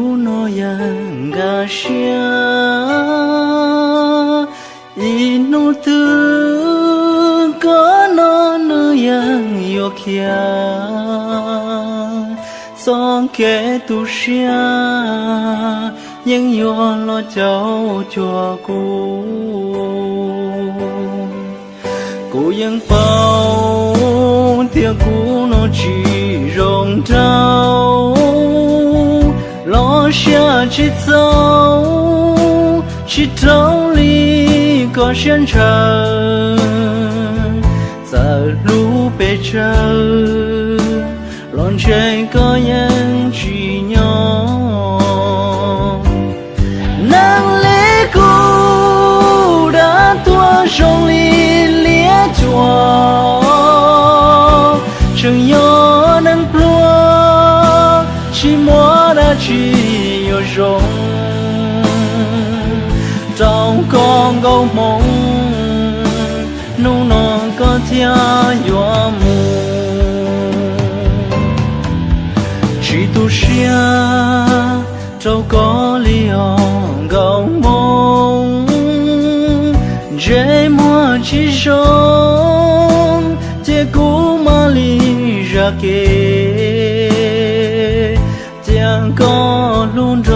Hnub no yeej nkag siab, ib hnub twg koj no nws yeej yuav khiav. Txoj kev tu siab yeej yuav los caum cuag kuv. Kuv yeej paub tias kuv no tsis zoo nraug, los siab tsis txaus, tsis raug li koj siab ntshaw. Txawm hlub pes tsawg los ntshe koj yeej tsis nyob. Neeg li kuv dab tuag zoo li liab cuam, tseem yog neeg pluag tsis muaj dab tsi yuav zoo. Rau koj nkauj hmoob, hnub no koj thiaj yuav mus. Tsis tu siab rau koj li os nkauj hmoob, ntsej muag tsis zoo, ces kuv mam li zam kev, cia koj hlub nrog